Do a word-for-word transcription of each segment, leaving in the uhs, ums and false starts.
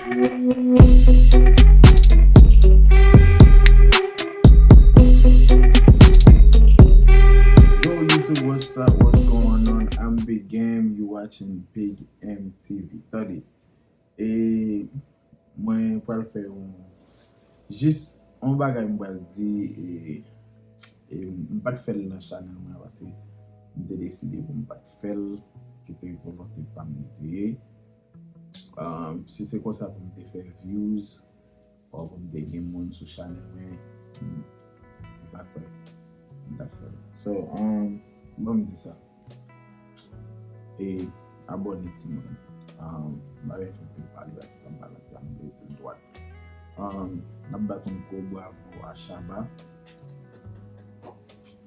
Yo, YouTube, what's up? What's going on? I'm Big M. You watching Big M T V. Tande. E mwen pral fè yon, jis yon bagay m pral di, e, e m pa t fè l nan chanèl mwen an, paske m te deside pou m pa t fè l, ki te volonte pa m li te ye. Um, si se konsa pou m te fè views, or pou m te gen moun sou chanèl mwen, m pa kwè m t ap fè l. So, um, ban m di sa. E abòne timoun. Um, m pa gen fè pil pale, paske sa m pale la, m vle di l dwat. Um, n ap bat yon gwo bravo a Shabba.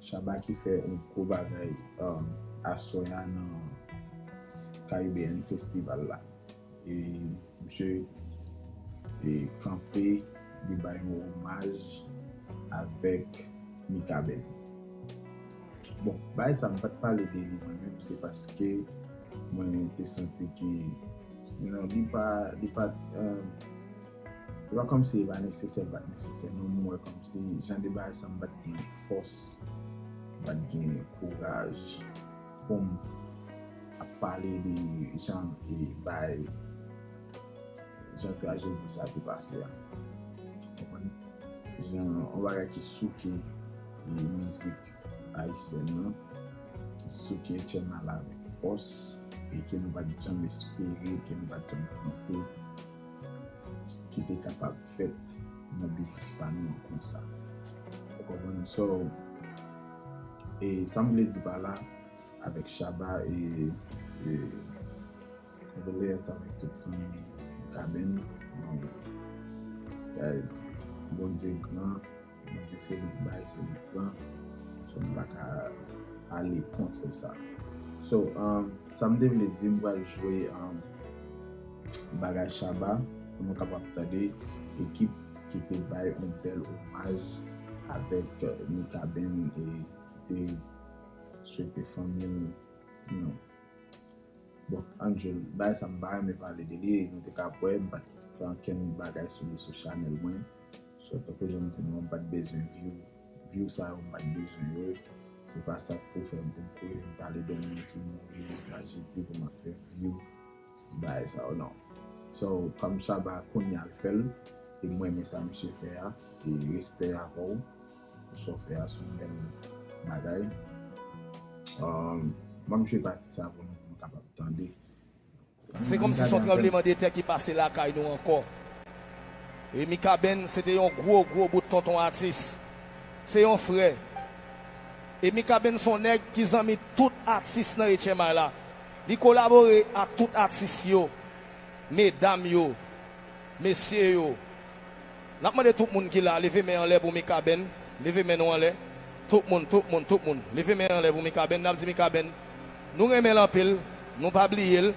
Shabba ki fè yon gwo bagay, um, aswè a nan Caribbean Festival la. E misye, e, kanpe, li bay yon omaj avèk Mikaben. Bon, bagay sa m pa t pale de li mwen menm, se paske mwen te santi ke, you know, li pa, li pa, um, li pa kòmsi li pa nesesè, li pa t nesesè, non, m wè kòmsi jan de bagay sa m pa t gen fòs, m pa t gen kouraj pou m ap pale de jan, e, bay, jan trajedi sa te pase a. Konprann? Jan yon bagay ki souke, e, mizik ayisyèn nan, ki souke Eternal avèk fòs, e ke nou pa t janm espere, ke nou pa t janm panse ki te kapab fèt nan biznis pa nou an konsa. Ou konprann? So, e sa m vle di pa la, avèk Shabba e, e kondoleyans avèk tout fanmi Mikaben. Bon, guys, Bondye gran, Bondye se li k bay, se li k pran. So, m pa ka ale kont sa. So, um, sa m te vle di, m pral jwe, um, bagay Shabba pou nou kapab tande ekip ki te bay yon bèl omaj avèk, uh, Mikaben e ki te swete fanmi l, you know. Bon, ann jwe l. Bagay sa m pa renmen pale de li, nou te ka wè, m pa t fè ankenn bagay sou li sou chanèl mwen. So, tankou jan m di nou, m pa t bezwen view. View sa yo, m pa t bezwen yo. Se pa sa k pou fè m pou m kouri vin pale de yon moun ki mouri, yon trajedi pou m ap fè view si bagay sa yo, non. So, kòm Shabba kounye a l fè l, e m renmen sa misye fè a, e respè avè w pou sa w fè a, se yon bèl bagay. Um, m ap jwe pati sa pou nou, pou nou kapab tande. Se kòmsi se yon tranblemanntè ki pase lakay nou ankò. E Mikaben, se te yon gwo, gwo bout tonton atis. Se yon frè. E Mikaben se yon nèg ki zanmi tout atis nan H M I la. Li kolabore ak tout atis yo, medam yo, mesye yo. N ap mande tout moun ki la, leve men anlè pou Mikaben. Leve men nou anlè. Tout moun, tout moun, tout moun. Leve men anlè pou Mikaben. N ap di Mikaben, nou renmen l anpil, nou pa bliye l.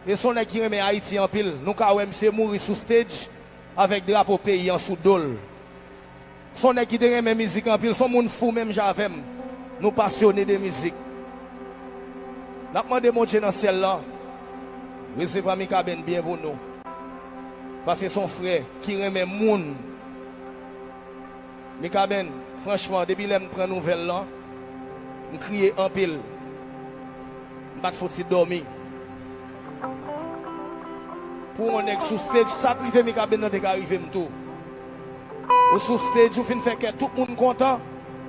E se yon nèg ki renmen Ayiti anpil. Nou ka wè misye mouri sou stage avèk drapo peyi an sou do l. Se yon nèg ki te renmen mizik anpil, se yon moun fou menm jan avè m. Nou pasyone de mizik. N ap mande Bondye nan syèl lan resevwa Mikaben byen pou nou. Paske se yon frè ki renmen moun. Mikaben, franchman, depi lè m pran nouvèl lan, m kriye anpil. M pa t fouti dòmi. Pou yon nèg sou stage, sa k rive Mikaben nan te ka rive m tou. Ou sou stage, ou fin fè kè tout moun kontan,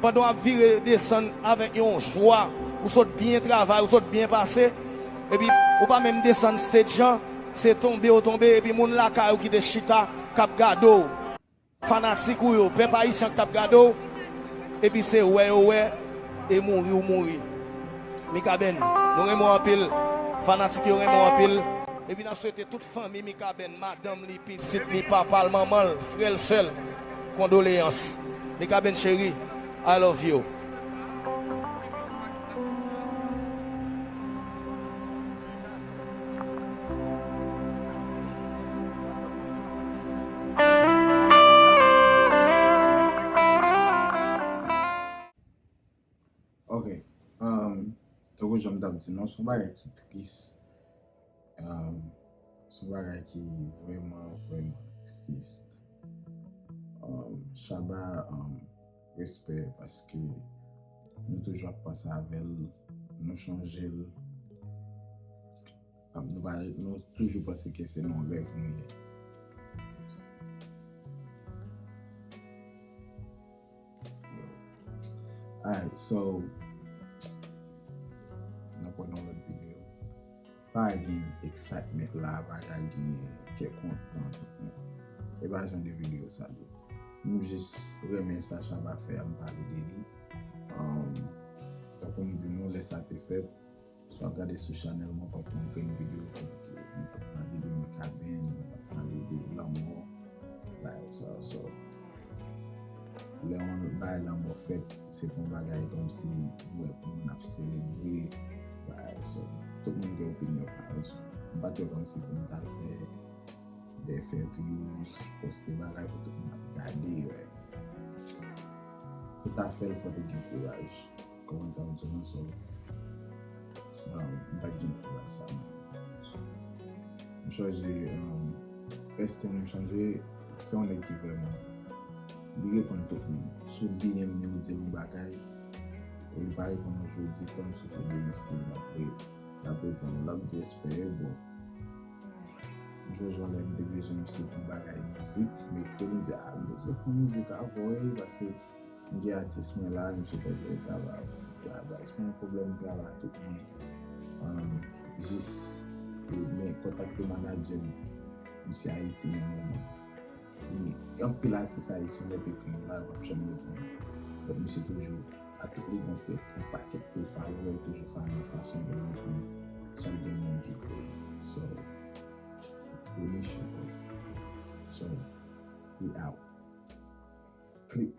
pandan w ap vire desann avèk yon jwa, ou sot byen travay, ou sot byen pase, epi ou pa menm desann stage an, se tonbe ou tonbe, epi moun lakay ou ki te chita, k ap gade w. Fanatik ou yo, pèp ayisyen k t ap gade w, epi se wè yo wè, e mouri ou mouri. Mikaben, nou renmen w anpil, fanatik yo renmen w anpil, epi n ap swete tout fanmi Mikaben, madanm li, pitit li, papa l, manman l, frè l, sè l, kondoleyans. Mikaben cheri, I love you. Ok. Um, tankou jan m t ap di nou, se yon bagay ki tris. Um, se yon bagay ki vrèman, Shabba, um, respè, paske nou toujou ap panse avè l, nou chonje l. Um, nou pa, nou toujou panse ke se nan rèv nou ye. Alright, so, n ap wè nan lòt videyo. Pa gen excitement la, pa ka gen kè kontan. E pa jan de videyo sa ye. M jis renmen sa Shabba fè a, m pale de li. Um, tankou m di nou, lè sa te fèt, si w ap gade sou chanèl mwen, w ap wè m fè yon videyo kote m t ap pale de Mikaben, m t ap pale de lanmò, bagay sa. So, lè yon bagay lanmò fèt, se pa yon bagay kòmsi ou wè pou moun ap selebre, bagay sa. Tout moun gen opinyon pa yo. So, m pa t wè kòmsi pou m t al fè de fè views, poste bagay pou tout moun ap gade, wè. Pou ta fè l, fò te gen kouraj. Kòman sa m di nou, so, um, m pa t gen kouraj sa menm. M chonje, um, Esten, m chonje, se yon nèg ki vrèman, li reponn tout moun. Sou D M li, ou di l yon bagay, li pa reponn ou, jodi, kòm sou tout de miske, l ap re-, l ap reponn ou, l ap di espere, bon. Jodi, lè m te bezwen misye pou bagay mizik, m ekri l, m di, "A, m bezwen fè mizik avè w, wi, paske m gen atis mwen la, misye te vle travay avè m." M di, "A, baz, pa gen pwoblèm, m travay ak tout moun." Um, jis, men kontakte manadjè m, misye Ayiti nan moman. Li, anpil atis ayisyen lè te ekri l la, yo p ap janm reponn. Donk, misye toujou, a tout li gon pe-, yon pakèt pe follower, yo toujou fè nan fason yo reponn chak de moun ki ekri. So, we miss you, bro. So, we out. Clip.